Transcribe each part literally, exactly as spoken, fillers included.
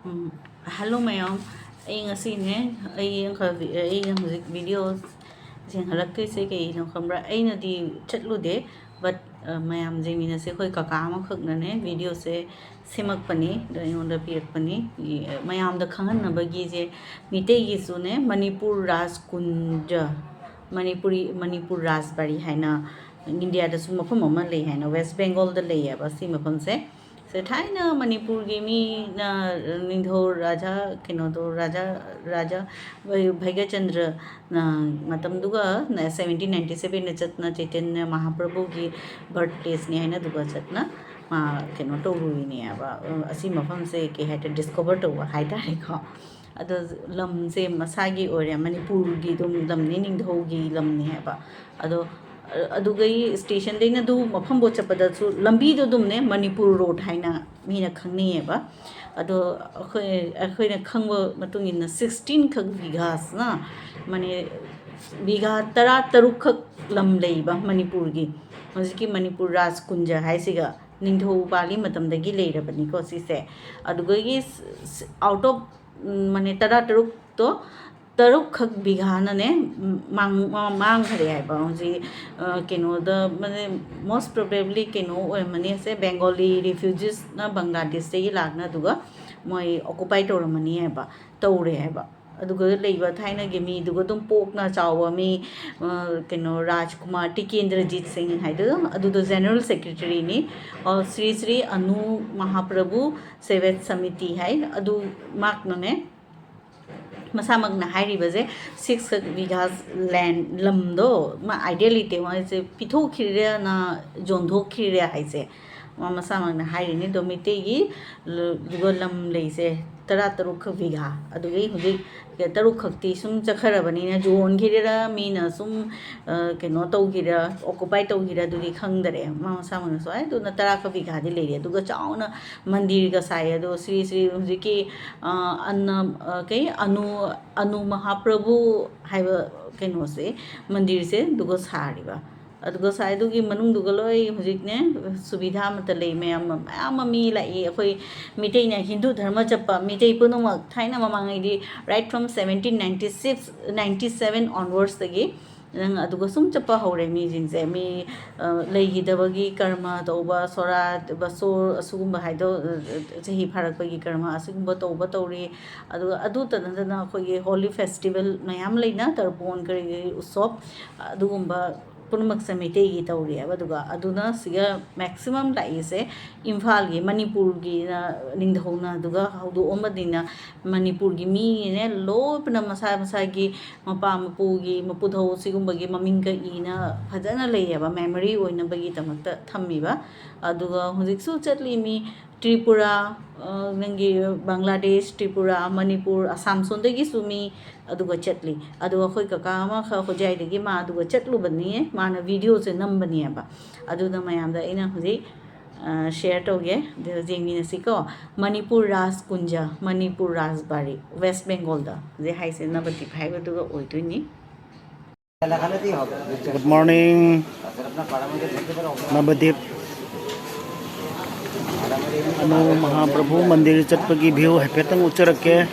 ꯎꯝ, hello ꯃꯌꯥꯝ, ꯑꯩ ꯉꯁꯤꯅꯦ, ꯑꯩ ꯑꯪꯀ-, ꯑꯩ ꯍꯧꯖꯤꯛ video ꯌꯦꯡꯍꯜꯂꯛꯇꯣꯏꯁꯦ ꯀꯩꯒꯤꯅꯣ ꯈꯪꯕ꯭ꯔꯥ? ꯑꯩꯅꯗꯤ ꯆꯠꯂꯨꯗꯦ, but, ꯑ, ꯃꯌꯥꯝ ꯌꯦꯡꯃꯤꯟꯅꯁꯦ꯫ ꯑꯩꯈꯣꯏ ꯀꯀꯥ ꯑꯃꯈꯛꯅꯅꯦ videoꯁꯦ ꯁꯦꯝꯃꯛꯄꯅꯤ, ꯑꯗꯣ ꯑꯩꯉꯣꯟꯗ ꯄꯤꯔꯛꯄꯅꯤ꯫ ꯃꯌꯥꯝꯗ ꯈꯪꯍꯟꯅꯕꯒꯤꯁꯦ ꯃꯤꯇꯩꯒꯤꯁꯨꯅꯦ, ꯃꯅꯤꯄꯨꯔ ꯔꯥꯖ ꯀꯨꯟꯖ, ꯃꯅꯤꯄꯨꯔꯤ, ꯃꯅꯤꯄꯨꯔ ꯔꯥꯖꯕꯥꯔꯤ ꯍꯥꯏꯅ ꯏꯟꯗꯤꯌꯥꯗꯁꯨ ꯃꯐꯝ ꯑꯃ ꯂꯩ ꯍꯥꯏꯅ, ꯋꯦꯁ ꯕꯦꯡꯒꯣꯜꯗ ꯂꯩꯌꯦꯕ ꯁꯤ ꯃꯐꯝꯁꯦ꯫ ꯁꯦ ꯊꯥꯏꯅ ꯃꯅꯤꯄꯨꯔꯒꯤ ꯃꯤꯅ, ꯅꯤꯡꯊꯧ ꯔꯥꯖꯥ, ꯀꯩꯅꯣꯗꯣ, ꯔꯥꯖꯥ, ꯔꯥꯖꯥ ꯚꯩ-, ꯚꯩꯒ꯭ꯌꯆꯟꯗ꯭ꯔ, ꯅ, ꯃꯇꯝꯗꯨꯒ ꯅ-, seventeen ninety sevenꯗ ꯆꯠꯅ ꯆꯩꯇꯟꯌ ꯃꯍꯥꯄ꯭ꯔꯚꯨꯒꯤ birthplaceꯅꯤ ꯍꯥꯏꯅ ꯑꯗꯨꯒ ꯆꯠꯅ ꯃꯥ ꯀꯩꯅꯣ ꯇꯧꯔꯨꯔꯤꯅꯦꯕ꯫ ꯑ, ꯑꯁꯤ ꯃꯐꯝꯁꯦ ꯀꯩ ꯍꯥꯏꯇꯥꯔꯦ, discover ꯇꯧꯕ ꯍꯥꯏꯇꯥꯔꯦꯀꯣ꯫ ꯑꯗꯣ ꯂꯝꯁꯦ ꯃꯁꯥꯒꯤ ꯑꯣꯏꯔꯦ, ꯃꯅꯤꯄꯨꯔꯒꯤ ꯑꯗꯨꯝ ꯂꯝꯅꯤ, ꯅꯤꯡꯊꯧꯒꯤ ꯂꯝꯅꯤ ꯍꯥꯏꯕ꯫ ꯑꯗꯣ, ꯑ-, ꯑꯗꯨꯒꯩ stationꯗꯩꯅ ꯑꯗꯨ ꯃꯐꯝꯕꯨ ꯆꯠꯄꯗꯁꯨ ꯂꯝꯕꯤꯗꯣ ꯑꯗꯨꯝꯅꯦ ꯃꯅꯤꯄꯨꯔ road ꯍꯥꯏꯅ ꯃꯤꯅ ꯈꯪꯅꯩꯌꯦꯕ꯫ ꯑꯗꯣ ꯑꯩꯈꯣꯏ, ꯑꯩꯈꯣꯏꯅ ꯈꯪꯕ ꯃꯇꯨꯡ ꯏꯟꯅ sixteen ꯈꯛ ꯕꯤꯘꯥꯁꯅ, ꯃꯅꯤ-, ꯕꯤꯘꯥ ꯇꯔꯥꯇꯔꯨꯛ ꯈꯛ ꯂꯝ ꯂꯩꯕ ꯃꯅꯤꯄꯨꯔꯒꯤ, ꯍꯧꯖꯤꯛꯀꯤ ꯃꯅꯤꯄꯨꯔ ꯔꯥꯖ ꯀꯨꯟꯖ ꯍꯥꯏꯁꯤꯒ ꯅꯤꯡꯊꯧ ꯄꯥꯜꯂꯤ ꯃꯇꯝꯗꯒꯤ ꯂꯩꯔꯕꯅꯤꯀꯣ ꯁꯤꯁꯦ꯫ ꯑꯗꯨꯗꯒꯤ ꯁ-, ꯁ-, out of, ꯎꯝ, ꯃꯅꯤ ꯇꯔꯥꯇꯔꯨꯛꯇꯣ ꯇꯔꯨꯛꯈꯛ ꯕꯤꯘꯥꯅꯅꯦ, ꯎꯝ, ꯃꯥꯡ-, ꯃꯥ-, ꯃꯥꯡꯈ꯭ꯔꯦ ꯍꯥꯏꯕ꯫ ꯍꯧꯖꯤꯛ, ꯑ, ꯀꯩꯅꯣꯗ, ꯃꯅꯤ-, most probably ꯀꯩꯅꯣ ꯑꯣꯏꯔꯝꯃꯅꯤ, ꯑꯁꯦ Bengali refugeesꯅ ꯕꯪꯒ꯭ꯂꯥꯗꯦꯁꯇꯒꯤ ꯂꯥꯛꯅ ꯑꯗꯨꯒ ꯃꯣꯏ occupy ꯇꯧꯔꯝꯃꯅꯤ ꯍꯥꯏꯕ, ꯇꯧꯔꯦ ꯍꯥꯏꯕ꯫ ꯑꯗꯨꯒ ꯂꯩꯕ ꯊꯥꯏꯅꯒꯤ ꯃꯤꯗꯨꯒ ꯑꯗꯨꯝ ꯄꯣꯛꯅ ꯆꯥꯎꯕ ꯃꯤ, ꯑ, ꯀꯩꯅꯣ, ꯔꯥꯖꯀꯨꯃꯥꯔ ꯇꯤꯀꯦꯟꯗ꯭ꯔꯖꯤꯠ ꯁꯤꯡ ꯍꯥꯏꯗꯣ, ꯑꯗꯨꯗꯣ general secretaryꯅꯤ꯫ ꯑ, ꯁ꯭ꯔꯤ ꯁ꯭ꯔꯤ ꯑꯅꯨ ꯃꯍꯥꯄ꯭ꯔꯚꯨ ꯁꯦꯚꯦꯠ ꯁꯃꯤꯇꯤ ꯍꯥꯏ, ꯑꯗꯨ ꯃꯍꯥꯛꯅꯅꯦ, ꯃꯁꯥꯃꯛꯅ ꯍꯥꯏꯔꯤꯕꯁꯦ, six ꯕꯤꯘꯥ land, ꯂꯝꯗꯣ ꯃꯥ ideally ꯃꯣꯏꯁꯦ ꯄꯤꯊꯣꯛꯈꯤꯔꯦꯅ ꯌꯣꯟꯊꯣꯛꯈꯤꯔꯦ ꯍꯥꯏꯁꯦ ꯃꯥ ꯃꯁꯥꯃꯛꯅ ꯍꯥꯏꯔꯤꯅꯤ꯫ ꯑꯗꯣ ꯃꯩꯇꯩꯒꯤ ꯂ-, ꯑꯗꯨꯒ ꯂꯝ ꯂꯩꯁꯦ ꯇꯔꯥꯇꯔꯨꯛꯈꯛ ꯕꯤꯘꯥ, ꯑꯗꯨꯒꯤ ꯍꯧꯖꯤꯛ ꯇꯔꯨꯛꯈꯛꯇꯤ ꯁꯨꯝ ꯆꯠꯈ꯭ꯔꯕꯅꯤꯅ ꯌꯣꯟꯈꯤꯔꯤꯔꯥ, ꯃꯤꯅ ꯁꯨꯝ, ꯑ, ꯀꯩꯅꯣ ꯇꯧꯈꯤꯔꯥ, occupy ꯇꯧꯈꯤꯔꯥ, ꯑꯗꯨꯗꯤ ꯈꯪꯗꯔꯦ꯫ ꯃꯥ ꯃꯁꯥꯃꯛꯅꯁꯨ ꯍꯥꯏ꯫ ꯑꯗꯨꯅ ꯇꯔꯥꯈꯛ ꯕꯤꯘꯥꯗꯤ ꯂꯩꯔꯦ꯫ ꯑꯗꯨꯒ ꯆꯥꯎꯅ ꯃꯟꯗꯤꯔꯒ ꯁꯥꯏ꯫ ꯑꯗꯣ ꯁ꯭ꯔꯤ ꯁ꯭ꯔꯤ ꯍꯧꯖꯤꯛꯀꯤ, ꯑ, ꯑꯟꯅ, ꯑ, ꯀꯩ, ꯑꯅꯨ, ꯑꯅꯨ ꯃꯍꯥꯄ꯭ꯔꯚꯨ ꯍꯥꯏꯕ ꯀꯩꯅꯣꯁꯦ, ꯃꯟꯗꯤꯔꯁꯦ ꯑꯗꯨꯒ ꯁꯥꯔꯤꯕ꯫ ꯑꯗꯨꯒ ꯁꯥꯏꯗꯨꯒꯤ ꯃꯅꯨꯡꯗꯨꯒ ꯂꯣꯏ ꯍꯧꯖꯤꯛꯅꯦ, ꯁꯨꯕꯤꯙꯥ ꯑꯃꯠꯇ ꯂꯩ꯫ ꯃꯌꯥꯝ ꯑꯃ, ꯃꯌꯥꯝ ꯑꯃ ꯃꯤ ꯂꯥꯛꯏ꯫ ꯑꯩꯈꯣꯏ ꯃꯤꯇꯩꯅ ꯍꯤꯟꯗꯨ ꯙꯔꯃ ꯆꯠꯄ ꯃꯤꯇꯩ ꯄꯨꯝꯅꯃꯛ, ꯊꯥꯏꯅ ꯃꯃꯥꯡꯉꯩꯗꯤ, right from seventeen ninety six, ninety seven onwardsꯇꯒꯤ ꯅꯪ ꯑꯗꯨꯒ ꯁꯨꯝ ꯆꯠꯄ ꯍꯧꯔꯦ ꯃꯤꯁꯤꯡꯁꯦ꯫ ꯃꯤ, ꯑ, ꯂꯩꯈꯤꯗꯕꯒꯤ ꯀꯔꯃ ꯇꯧꯕ, ꯁꯣꯔꯥꯠ, ꯕꯁꯣꯔ, ꯑꯁꯤꯒꯨꯝꯕ ꯍꯥꯏꯗꯣ, ꯑ, ꯆꯍꯤ ꯐꯥꯔꯛꯄꯒꯤ ꯀꯔꯃ ꯑꯁꯤꯒꯨꯝꯕ ꯇꯧꯕ ꯇꯧꯔꯤ꯫ ꯑꯗꯨꯒ ꯑꯗꯨꯇ ꯅꯠꯇꯅ ꯑꯩꯈꯣꯏꯒꯤ holy festival ꯃꯌꯥꯝ ꯂꯩꯅ, ꯇꯔꯄꯣꯟ ꯀꯔꯤ ꯀꯔꯤ ꯎꯠꯁꯣꯞ, ꯑꯗꯨꯒꯨꯝꯕ ꯄꯨꯝꯅꯃꯛꯁꯦ ꯃꯩꯇꯩꯒꯤ ꯇꯧꯔꯤꯑꯕ꯫ ꯑꯗꯨꯒ ꯑꯗꯨꯅ ꯁꯤꯒ maximum ꯂꯥꯛꯏꯁꯦ ꯏꯝꯐꯥꯜꯒꯤ, ꯃꯅꯤꯄꯨꯔꯒꯤꯅ ꯅꯤꯡꯊꯧꯅ ꯑꯗꯨꯒ ꯍꯧꯗꯣꯛꯑꯝꯕꯅꯤꯅ, ꯃꯅꯤꯄꯨꯔꯒꯤ ꯃꯤꯅꯦ ꯂꯣꯏꯅ ꯃꯁꯥ ꯃꯁꯥꯒꯤ ꯃꯄꯥ ꯃꯄꯨꯒꯤ, ꯃꯄꯨꯊꯧ ꯁꯤꯒꯨꯝꯕꯒꯤ ꯃꯃꯤꯡꯒ ꯏꯅ ꯐꯖꯅ ꯂꯩꯌꯦꯕ, memory ꯑꯣꯏꯅꯕꯒꯤꯗꯃꯛꯇ ꯊꯝꯃꯤꯕ꯫ ꯑꯗꯨꯒ ꯍꯧꯖꯤꯛꯁꯨ ꯆꯠꯂꯤ ꯃꯤ ꯇ꯭ꯔꯤꯄꯨꯔꯥ, ꯑ, ꯅꯪꯒꯤ ꯕꯪꯒ꯭ꯂꯥꯗꯦꯁ, ꯇ꯭ꯔꯤꯄꯨꯔꯥ, ꯃꯅꯤꯄꯨꯔ, ꯑꯁꯥꯝ ꯁꯣꯝꯗꯒꯤꯁꯨ ꯃꯤ ꯑꯗꯨꯒ ꯆꯠꯂꯤ꯫ ꯑꯗꯨꯒ ꯑꯩꯈꯣꯏ ꯀꯀꯥ ꯑꯃꯈꯛ ꯍꯣꯖꯥꯏꯗꯒꯤ ꯃꯥ ꯑꯗꯨꯒ ꯆꯠꯂꯨꯕꯅꯤ, ꯃꯥꯅ videoꯁꯦ ꯅꯝꯕꯅꯦꯕ꯫ ꯑꯗꯨꯅ ꯃꯌꯥꯝꯗ ꯑꯩꯅ ꯍꯧꯖꯤꯛ, ꯑ, share ꯇꯧꯒꯦ, ꯑꯗꯨ ꯌꯦꯡꯃꯤꯟꯅꯁꯤꯀꯣ꯫ ꯃꯅꯤꯄꯨꯔ ꯔꯥꯖ ꯀꯨꯟꯖ, ꯃꯅꯤꯄꯨꯔ ꯔꯥꯖꯕꯥꯔꯤ, ꯋꯦꯁ ꯕꯦꯡꯒꯣꯜꯗ ꯍꯧꯖꯤꯛ ꯍꯥꯏꯁꯦ ꯅꯕꯇꯤꯞ ꯍꯥꯏꯕꯗꯨꯒ ꯑꯣꯏꯗꯣꯏꯅꯤ꯫ Good morning, ꯅꯕꯗꯤꯞ꯫ ꯑꯅꯨ ꯃꯍꯥꯄ꯭ꯔꯚꯨ ꯃꯟꯗꯤꯔ ꯆꯠꯄꯒꯤ view ꯍꯥꯏꯐꯦꯠꯇꯪ ꯎꯠꯆꯔꯛꯀꯦ꯫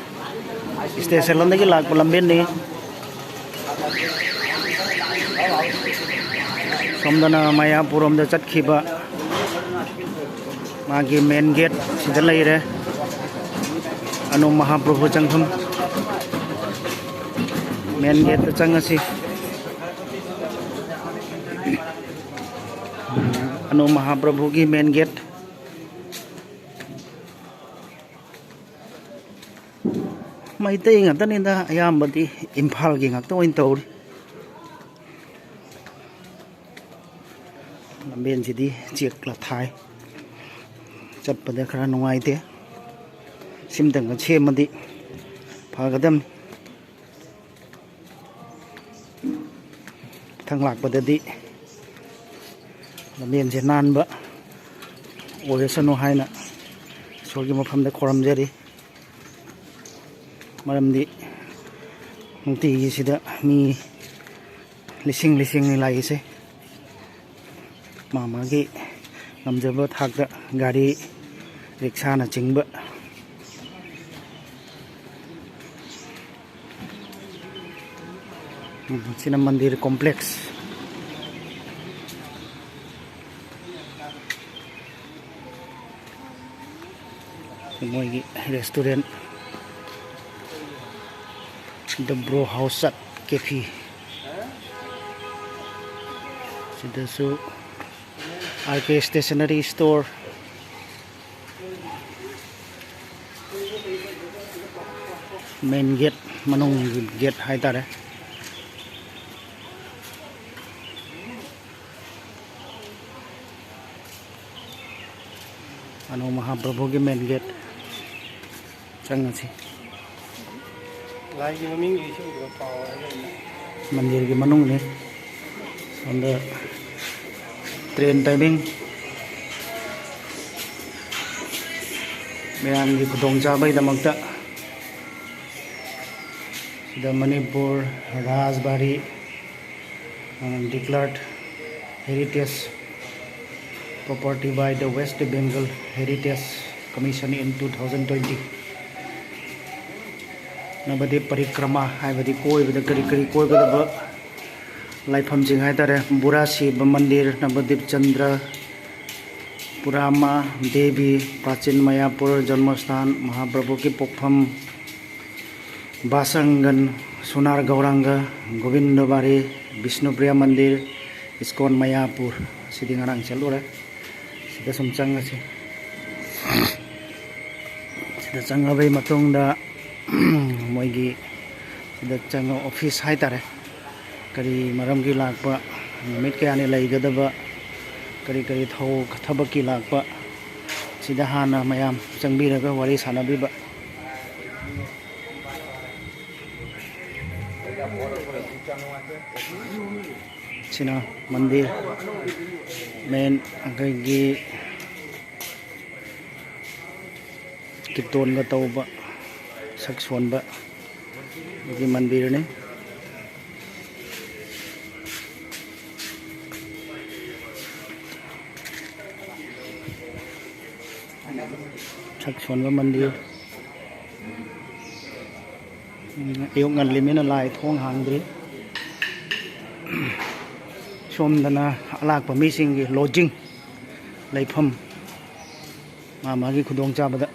Station ꯂꯣꯝꯗꯒꯤ ꯂꯥꯛꯄ ꯂꯝꯕꯦꯟꯅꯤ꯫ ꯁꯣꯝꯗꯅ ꯃꯌꯥꯄꯨꯔ ꯔꯣꯝꯗ ꯆꯠꯈꯤꯕ꯫ ꯃꯥꯒꯤ main gate ꯁꯤꯗ ꯂꯩꯔꯦ꯫ Anu ꯃꯍꯥꯄ꯭ꯔꯚꯨ ꯆꯪꯐꯝ main gateꯇ ꯆꯪꯉꯁꯤ꯫ Anu ꯃꯍꯥꯄ꯭ꯔꯚꯨꯒꯤ main gate꯫ Meitei ꯉꯥꯛꯇꯅꯤꯗ ꯑꯌꯥꯝꯕꯗꯤ, ꯏꯝꯐꯥꯜꯒꯤ ꯉꯥꯛꯇ ꯑꯣꯏꯅ ꯇꯧꯔꯤ꯫ ꯂꯝꯕꯦꯟꯁꯤꯗꯤ ꯆꯦꯛ ꯂꯥꯊꯥꯏ, ꯆꯠꯄꯗ ꯈꯔ ꯅꯨꯡꯉꯥꯏꯇꯦ꯫ ꯁꯤꯝꯇꯪꯒ ꯁꯦꯝꯃꯗꯤ ꯐꯒꯗꯝꯅꯤ꯫ ꯃꯊꯪ ꯂꯥꯛꯄꯗꯗꯤ ꯂꯝꯕꯦꯟꯁꯦ ꯅꯥꯟꯕ ꯑꯣꯏꯔꯁꯅꯨ ꯍꯥꯏꯅ ꯏꯁꯣꯔꯒꯤ ꯃꯐꯝꯗ ꯈꯣꯏꯔꯝꯖꯔꯤ꯫ ꯃꯔꯝꯗꯤ ꯅꯨꯡꯇꯤꯒꯤ ꯁꯤꯗ ꯃꯤ ꯂꯤꯁꯤꯡ ꯂꯤꯁꯤꯡꯅꯤ ꯂꯥꯛꯏꯁꯦ꯫ ꯃꯥ ꯃꯥꯒꯤ ꯉꯝꯖꯕ ꯊꯥꯛꯇ ꯒꯥꯔꯤ, ꯔꯤꯛꯁꯥꯅꯆꯤꯡꯕ꯫ ꯎꯝ, ꯁꯤꯅ ꯃꯟꯗꯤꯔ ꯀꯣꯝꯄ꯭ꯂꯦꯛꯁ꯫ ꯃꯣꯏꯒꯤ ꯔꯦꯁꯇꯨꯔꯦꯟ, The Brew House ꯆꯠ ꯀꯦꯐꯤ꯫ ꯁꯤꯗꯁꯨ ꯑꯥꯔ ꯀꯦ ꯁ꯭ꯇꯦꯁꯟꯅꯔꯤ ꯁ꯭ꯇꯣꯔ꯫ ꯃꯦꯟ ꯒꯦꯠ, ꯃꯅꯨꯡꯒꯤ ꯒꯦꯠ ꯍꯥꯏꯇꯥꯔꯦ꯫ ꯑꯅꯧ ꯃꯍꯥꯄ꯭ꯔꯚꯨꯒꯤ ꯃꯦꯟ ꯒꯦꯠ ꯆꯪꯉꯁꯤ꯫ ꯂꯥꯏꯒꯤ ꯃꯃꯤꯡꯒꯤ ꯏꯁꯩꯗꯣ ꯄꯥꯎ ꯍꯥꯏꯔꯛꯏꯅꯦ꯫ ꯃꯟꯗꯤꯔꯒꯤ ꯃꯅꯨꯡꯅꯤ꯫ ꯁꯣꯝꯗ ꯇ꯭ꯔꯦꯟ ꯇꯥꯏꯃꯤꯡ ꯃꯌꯥꯝꯒꯤ ꯈꯨꯗꯣꯡꯆꯥꯕꯒꯤꯗꯃꯛꯇ ꯁꯤꯗ Manipur ꯔꯥꯖꯕꯥꯔꯤ, uh, declared heritage property by the West Bengal Heritage Commission in two thousand twenty꯫ ꯅꯕꯗꯤꯞ ꯄꯔꯤꯀ꯭ꯔꯃꯥ ꯍꯥꯏꯕꯗꯤ ꯀꯣꯏꯕꯗ ꯀꯔꯤ ꯀꯔꯤ ꯀꯣꯏꯒꯗꯕ ꯂꯥꯏꯐꯝꯁꯤꯡ ꯍꯥꯏꯇꯥꯔꯦ, ꯕꯨꯔꯥ ꯁꯤꯕ ꯃꯟꯗꯤꯔ, ꯅꯕꯗꯤꯞ ꯆꯟꯗ꯭ꯔ, ꯄꯨꯔꯥꯃꯥ ꯗꯦꯕꯤ, ꯄ꯭ꯔꯥꯆꯤꯟ ꯃꯌꯥꯄꯨꯔ, ꯖꯟꯃꯁꯊꯥꯟ, ꯃꯍꯥꯄ꯭ꯔꯚꯨꯒꯤ ꯄꯣꯛꯐꯝ, ꯕꯥꯁꯪꯒꯟ, ꯁꯨꯅꯥꯔ ꯒꯧꯔꯥꯡꯒ, ꯒꯣꯕꯤꯟꯗ ꯕꯥꯔꯤ, ꯕꯤꯁꯅꯨꯄ꯭ꯔꯤꯌꯥ ꯃꯟꯗꯤꯔ, ꯏꯁꯀꯣꯟ ꯃꯌꯥꯄꯨꯔ꯫ ꯁꯤꯗꯤ ꯉꯔꯥꯡ ꯆꯠꯂꯨꯔꯦ꯫ ꯁꯤꯗ ꯁꯨꯝ ꯆꯪꯉꯁꯤ꯫ ꯁꯤꯗ ꯆꯪꯉꯕꯩ ꯃꯇꯨꯡꯗ ꯃꯣꯏꯒꯤ ꯁꯤꯗ ꯆꯪꯉ ꯑꯣꯐꯤꯁ ꯍꯥꯏꯇꯥꯔꯦ, ꯀꯔꯤ ꯃꯔꯝꯒꯤ ꯂꯥꯛꯄ, ꯅꯨꯃꯤꯠ ꯀꯌꯥꯅꯤ ꯂꯩꯒꯗꯕ, ꯀꯔꯤ ꯀꯔꯤ ꯊꯧ-, ꯊꯕꯛꯀꯤ ꯂꯥꯛꯄ, ꯁꯤꯗ ꯍꯥꯟꯅ ꯃꯌꯥꯝ ꯆꯪꯕꯤꯔꯒ ꯋꯥꯔꯤ ꯁꯥꯟꯅꯕꯤꯕ꯫ ꯁꯤꯅ ꯃꯟꯗꯤꯔ ꯃꯦꯟ ꯑꯩꯈꯣꯏꯒꯤ ꯀꯤꯔꯇꯣꯟꯒ ꯇꯧꯕ, ꯁꯛ ꯁꯣꯟꯕ ꯒꯤ ꯃꯟꯗꯤꯔꯅꯤ꯫ ꯁꯛ ꯁꯣꯟꯕ ꯃꯟꯗꯤꯔ꯫ ꯎꯝ, ꯑꯌꯨꯛ ꯉꯜꯂꯤꯃꯤꯅ ꯂꯥꯏ ꯊꯣꯡ ꯍꯥꯡꯗ꯭ꯔꯤ꯫ ꯁꯣꯝꯗꯅ ꯑꯂꯥꯛꯄ ꯃꯤꯁꯤꯡꯒꯤ ꯂꯣꯗꯖꯤꯡ, ꯂꯩꯐꯝ, ꯃꯥ ꯃꯥꯒꯤ ꯈꯨꯗꯣꯡꯆꯥꯕꯗ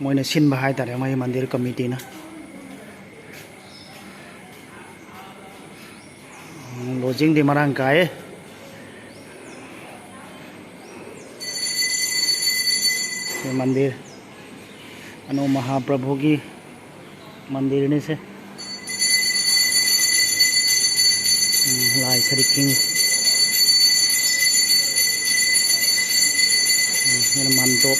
ꯃꯣꯏꯅ ꯁꯤꯟꯕ ꯍꯥꯏꯇꯥꯔꯦ, ꯃꯣꯏ ꯃꯟꯗꯤꯔ ꯀꯃꯤꯇꯤꯅ꯫ ꯎꯝ, ꯂꯣꯗꯖꯤꯡꯗꯤ ꯃꯔꯥꯡ ꯀꯥꯏꯌꯦ꯫ ꯁꯤ ꯃꯟꯗꯤꯔ, ꯑꯅꯨ ꯃꯍꯥꯄ꯭ꯔꯚꯨꯒꯤ ꯃꯟꯗꯤꯔꯅꯤ ꯁꯦ꯫ ꯎꯝ, ꯂꯥꯏ ꯁꯔꯤꯛꯁꯤꯡ꯫ ꯎꯝ, ꯁꯤꯅ ꯃꯥꯟꯗꯣꯞ,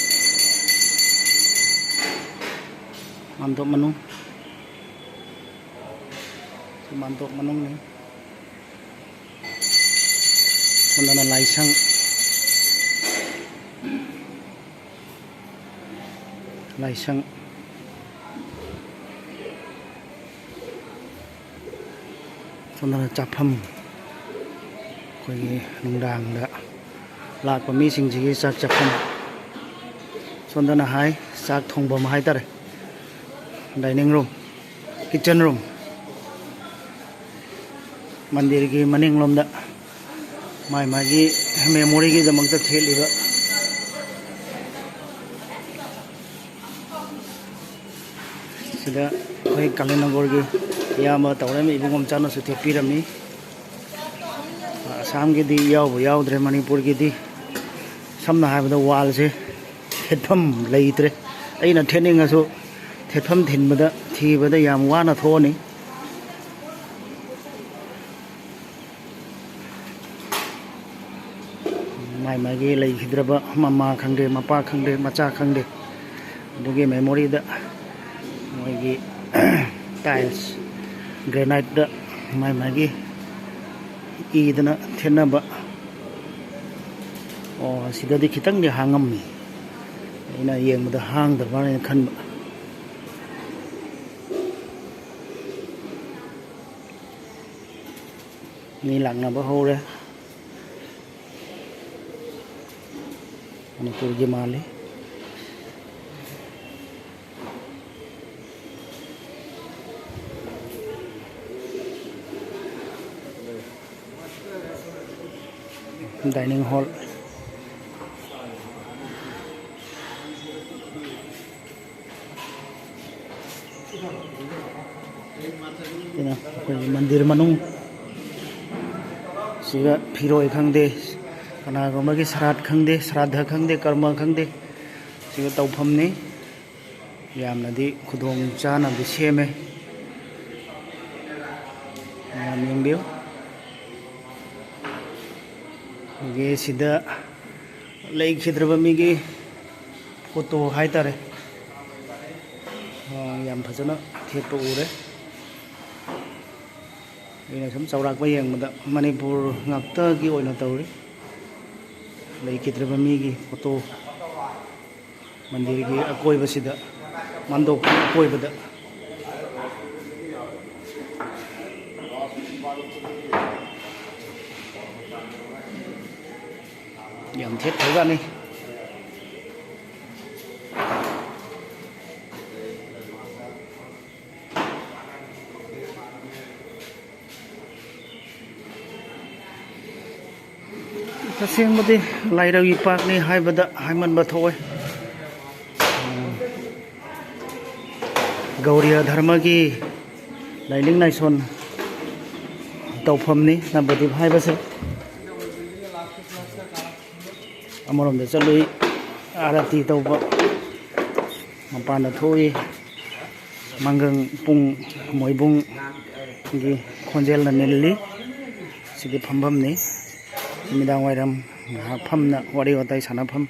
ꯃꯥꯟꯗꯣꯞ ꯃꯅꯨꯡ꯫ ꯁꯤ ꯃꯥꯟꯗꯣꯞ ꯃꯅꯨꯡꯅꯤ꯫ ꯁꯣꯝꯗꯅ ꯂꯥꯏꯁꯪ, ꯂꯥꯏꯁꯪ꯫ ꯁꯣꯝꯗꯅ ꯆꯥꯐꯝ, ꯑꯩꯈꯣꯏꯒꯤ ꯅꯨꯡꯗꯥꯡꯗ ꯂꯥꯛꯄ ꯃꯤꯁꯤꯡꯁꯤꯒꯤ ꯆꯥꯛ ꯆꯥꯐꯝ꯫ ꯁꯣꯝꯗꯅ ꯍꯥꯏ, ꯆꯥꯛ ꯊꯣꯡꯐꯝ ꯍꯥꯏꯇꯥꯔꯦ, dining room, kitchen room꯫ ꯃꯟꯗꯤꯔꯒꯤ ꯃꯅꯤꯡꯂꯣꯝꯗ ꯃꯥꯏ ꯃꯥꯒꯤ memoryꯒꯤꯗꯃꯛꯇ ꯊꯦꯠꯂꯤꯕ꯫ ꯁꯤꯗ ꯑꯩꯈꯣꯏ ꯀꯥꯂꯤꯅꯒꯔꯒꯤ ꯏꯌꯥꯝꯕ ꯇꯧꯔꯝꯃꯤ, ꯏꯕꯨꯡꯉꯣꯝꯆꯥꯅꯁꯨ ꯊꯦꯠꯄꯤꯔꯝꯃꯤ꯫ ꯑꯁꯥꯝꯒꯤꯗꯤ ꯌꯥꯎꯕꯨ ꯌꯥꯎꯗ꯭ꯔꯦ, ꯃꯅꯤꯄꯨꯔꯒꯤꯗꯤ ꯁꯝꯅ ꯍꯥꯏꯔꯕꯗ wallꯁꯦ ꯊꯦꯠꯐꯝ ꯂꯩꯇ꯭ꯔꯦ꯫ ꯑꯩꯅ ꯊꯦꯠꯅꯤꯡꯉꯁꯨ ꯊꯦꯠꯐꯝ ꯊꯤꯟꯕꯗ, ꯊꯤꯕꯗ ꯌꯥꯝ ꯋꯥꯅ ꯊꯣꯛꯑꯅꯤ꯫ ꯃꯥꯏ ꯃꯥꯏꯒꯤ ꯂꯩꯈꯤꯗ꯭ꯔꯕ ꯃꯃꯥ ꯈꯪꯗꯦ, ꯃꯄꯥ ꯈꯪꯗꯦ, ꯃꯆꯥ ꯈꯪꯗꯦ, ꯑꯗꯨꯒꯤ memoryꯗ ꯃꯣꯏꯒꯤ tiles, graniteꯇ ꯃꯥꯏ ꯃꯥꯏꯒꯤ ꯏꯗꯅ ꯊꯦꯠꯅꯕ꯫ ꯑꯣ, ꯁꯤꯗꯗꯤ ꯈꯤꯇꯪꯗꯤ ꯍꯥꯡꯉꯝꯃꯤ, ꯑꯩꯅ ꯌꯦꯡꯕꯗ ꯍꯥꯡꯗꯕ꯭ꯔꯥ ꯍꯥꯏꯅ ꯈꯟꯕ꯫ ꯃꯤ ꯂꯥꯛꯅꯕ ꯍꯧꯔꯦ꯫ ꯃꯅꯤꯄꯨꯔꯒꯤ ꯃꯥꯜꯂꯤ꯫ Dining hall꯫ ꯁꯤꯅ ꯑꯩꯈꯣꯏꯒꯤ ꯃꯟꯗꯤꯔ ꯃꯅꯨꯡ꯫ ꯁꯤꯒ ꯐꯤꯔꯣꯏ ꯈꯪꯗꯦ, ꯀꯅꯥꯒꯨꯝꯕꯒꯤ ꯁꯔꯥꯠ ꯈꯪꯗꯦ, ꯁ꯭ꯔꯥꯗꯙ ꯈꯪꯗꯦ, ꯀꯔꯃ ꯈꯪꯗꯦ, ꯁꯤꯒ ꯇꯧꯐꯝꯅꯤ꯫ ꯌꯥꯝꯅꯗꯤ ꯈꯨꯗꯣꯡ ꯆꯥꯅꯕꯗꯤ ꯁꯦꯝꯃꯦ꯫ ꯃꯌꯥꯝ ꯌꯦꯡꯕꯤꯌꯨ꯫ ꯑꯩꯈꯣꯏꯒꯤ ꯁꯤꯗ ꯂꯩꯈꯤꯗ꯭ꯔꯕ ꯃꯤꯒꯤ ꯐꯣꯇꯣ ꯍꯥꯏꯇꯥꯔꯦ꯫ ꯑ, ꯌꯥꯝ ꯐꯖꯅ ꯊꯦꯠꯄ ꯎꯔꯦ꯫ ꯑꯩꯅ ꯁꯨꯝ ꯆꯥꯎꯔꯥꯛꯄ ꯌꯦꯡꯕꯗ ꯃꯅꯤꯄꯨꯔ ꯉꯥꯛꯇꯒꯤ ꯑꯣꯏꯅ ꯇꯧꯔꯤ꯫ ꯂꯩꯈꯤꯗ꯭ꯔꯕ ꯃꯤꯒꯤ ꯐꯣꯇꯣ꯫ ꯃꯟꯗꯤꯔꯒꯤ ꯑꯀꯣꯏꯕꯁꯤꯗ, ꯃꯟꯗꯣꯞꯀꯤ ꯑꯀꯣꯏꯕꯗ ꯌꯥꯝ ꯊꯦꯠꯈ꯭ꯔꯖꯥꯠꯅꯤ꯫ ꯇꯁꯦꯡꯕꯗꯤ ꯂꯥꯏꯔꯩ ꯏꯄꯥꯛꯅꯤ ꯍꯥꯏꯕꯗ ꯍꯥꯏꯃꯟꯕ ꯊꯣꯛꯑꯣꯏ꯫ ꯒꯧꯔꯤꯌ ꯙꯔꯃꯒꯤ ꯂꯥꯏꯅꯤꯡ ꯂꯥꯏꯁꯣꯟ ꯇꯧꯐꯝꯅꯤ ꯅꯕꯗꯤꯞ ꯍꯥꯏꯕꯁꯦ꯫ ꯑꯃꯔꯣꯝꯗ ꯆꯠꯂꯨꯏ, ꯑꯥꯔꯇꯤ ꯇꯧꯕ ꯃꯄꯥꯟꯗ ꯊꯣꯛꯏ꯫ ꯃꯪꯒꯪ ꯄꯨꯡ, ꯃꯣꯏꯕꯨꯡꯒꯤ ꯈꯣꯟꯖꯦꯜꯅ ꯅꯤꯜꯂꯤ꯫ ꯁꯤꯗꯤ ꯐꯝꯐꯝꯅꯤ꯫ ꯅꯨꯃꯤꯗꯥꯡ ꯋꯥꯏꯔꯝ ꯉꯥꯏꯍꯥꯛ ꯐꯝꯅ ꯋꯥꯔꯤ ꯋꯥꯇꯥꯏ ꯁꯥꯟꯅꯐꯝ꯫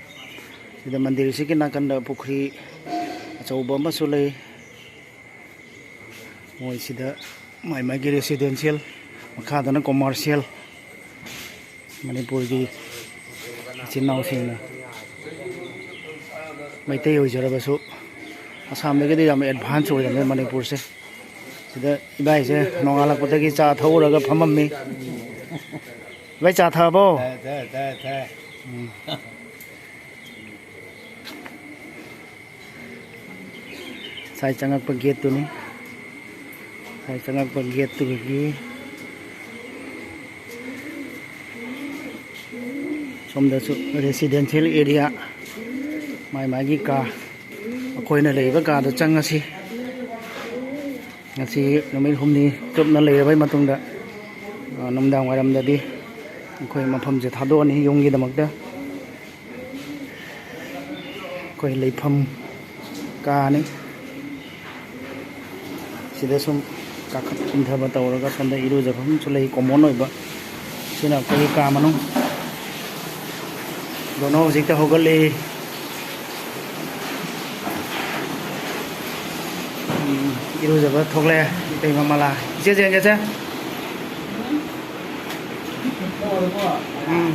ꯁꯤꯗ ꯃꯟꯗꯤꯔꯁꯤꯒꯤ ꯅꯥꯀꯟꯗ ꯄꯨꯈ꯭ꯔꯤ ꯑꯆꯧꯕ ꯑꯃꯁꯨ ꯂꯩ꯫ ꯃꯣꯏꯁꯤꯗ ꯃꯥꯏ ꯃꯥꯏꯒꯤ residential, ꯃꯈꯥꯗꯅ commercial꯫ ꯃꯅꯤꯄꯨꯔꯒꯤ ꯏꯆꯤꯟ ꯏꯅꯥꯎꯁꯤꯡꯅ ꯃꯩꯇꯩ ꯑꯣꯏꯖꯔꯕꯁꯨ ꯑꯁꯥꯝꯗꯒꯤꯗꯤ ꯌꯥꯝ advance ꯑꯣꯏꯔꯝꯃꯦ ꯃꯅꯤꯄꯨꯔꯁꯦ꯫ ꯁꯤꯗ ꯏꯕꯥꯏꯁꯦ ꯅꯣꯡꯉꯥꯜꯂꯛꯄꯗꯒꯤ ꯆꯥ ꯊꯛꯎꯔꯒ ꯐꯝꯃꯝꯃꯤ꯫ ꯏꯕꯥꯏ, ꯆꯥ ꯊꯛꯑꯕꯣ? ꯊꯛꯑꯦ, ꯊꯛꯑꯦ, ꯊꯛꯑꯦ, ꯊꯛꯑꯦ꯫ ꯎꯝ꯫ ꯉꯁꯥꯏ ꯆꯪꯉꯛꯄ gateꯇꯨꯅꯤ꯫ ꯉꯁꯥꯏ ꯆꯪꯉꯛꯄ gateꯇꯨꯒꯤ ꯁꯣꯝꯗꯁꯨ residential area, ꯃꯥꯏ ꯃꯥꯒꯤ ꯀꯥ, ꯑꯩꯈꯣꯏꯅ ꯂꯩꯔꯤꯕ ꯀꯥꯗ ꯆꯪꯉꯁꯤ꯫ ꯉꯁꯤ ꯅꯨꯃꯤꯠ ꯍꯨꯝꯅꯤ ꯆꯨꯞꯅ ꯂꯩꯔꯕꯩ ꯃꯇꯨꯡꯗ, ꯑ, ꯅꯨꯃꯤꯗꯥꯡ ꯋꯥꯏꯔꯝꯗꯗꯤ ꯑꯩꯈꯣꯏ ꯃꯐꯝꯁꯦ ꯊꯥꯗꯣꯛꯑꯅꯤ ꯌꯨꯝꯒꯤꯗꯃꯛꯇ꯫ ꯑꯩꯈꯣꯏ ꯂꯩꯐꯝ ꯀꯥꯅꯤ꯫ ꯁꯤꯗ ꯁꯨꯝ ꯀꯥꯈꯠ ꯆꯤꯡꯊꯕ ꯇꯧꯔꯒ ꯁꯣꯝꯗ ꯏꯔꯨꯖꯐꯝꯁꯨ ꯂꯩ, common ꯑꯣꯏꯕ꯫ ꯁꯤꯅ ꯑꯩꯈꯣꯏꯒꯤ ꯀꯥ ꯃꯅꯨꯡ꯫ ꯗꯣꯅꯣ ꯍꯧꯖꯤꯛꯇ ꯍꯧꯒꯠꯂꯤ꯫ ꯎꯝ, ꯏꯔꯨꯖꯕ ꯊꯣꯛꯂꯛꯑꯦ ꯏꯇꯩꯃ ꯃꯂꯥ꯫ ꯏꯆꯦ ꯖꯦꯟꯒꯁꯦ꯫ ꯎꯝ꯫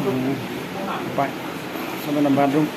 ꯎꯝ꯫ ꯄꯥꯏ꯫ ꯁꯣꯝꯗꯅ bathroom꯫